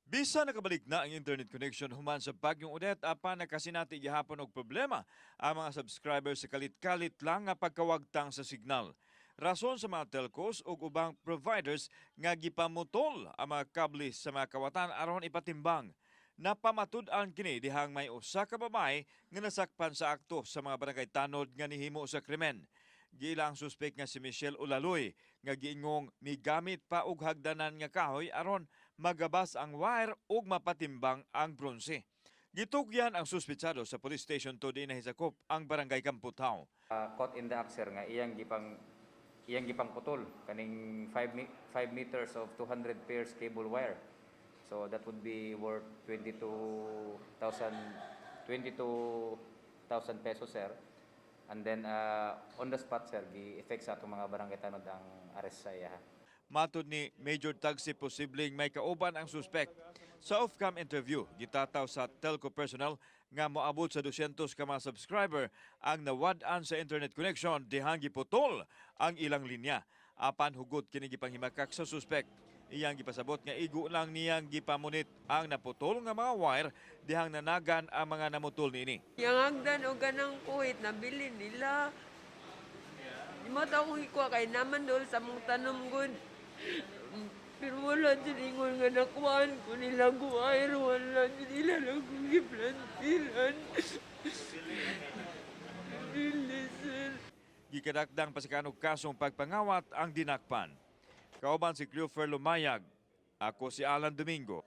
Bisan nakabalik na ang internet connection human sa Bagyong Odette, apan nakasinati gihapon og problema ang mga subscribers sa kalit-kalit lang nga pagkawagtang sa signal. Rason sa mga telcos ug ubang providers nga gipamutol ang mga kable sa mga kawatan aron ipatimbang. Napamatud-an kini dihang may usa ka babae nga nasakpan sa akto sa mga barangay tanod nga nihimo sa krimen. Giila ang suspek nga si Michelle Ulaloy nga giingong migamit pa og hagdanan nga kahoy aron magabas ang wire ug mapatimbang ang bronse. Gitugyan ang suspetsado sa police station 2 dinhi sakop ang barangay Kamputhaw. Caught in the act, sir, nga iyang gipang putol kaning 5 meters of 200 pairs cable wire. So that would be worth 22,000 pesos, sir. And then on the spot, sir, gi-effect sa atong mga barangay tanod ang arrest sa iya. Matod ni Major Tagsi, posibleng may kauban ang suspek. Sa off-cam interview, gitataw sa telco personnel nga moabot sa 200 ka mga subscriber ang nawad-an sa internet connection dihang giputol ang ilang linya. Apan hugot kini gipanghimakak sa suspek. Iyang gipasabot nga igo lang niyang gipamunit ang naputol nga mga wire dihang nanagan ang mga namutol niini. Yang hagdan o ganang kuhit, nabili nila. Di mo ta akong ikuha kay naman dol sa mong tanom gud. Pero wala dyan ingon nga nakuhaan ko nila guwire, wala dyan nila lang kong giplantilan. Dili, sir. Gikadakdang pasikan og kasong pagpangawat ang dinakpan. Kauban si Cleofer Lumayag. Ako si Alan Domingo.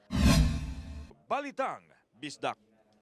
Balitang Bisdak.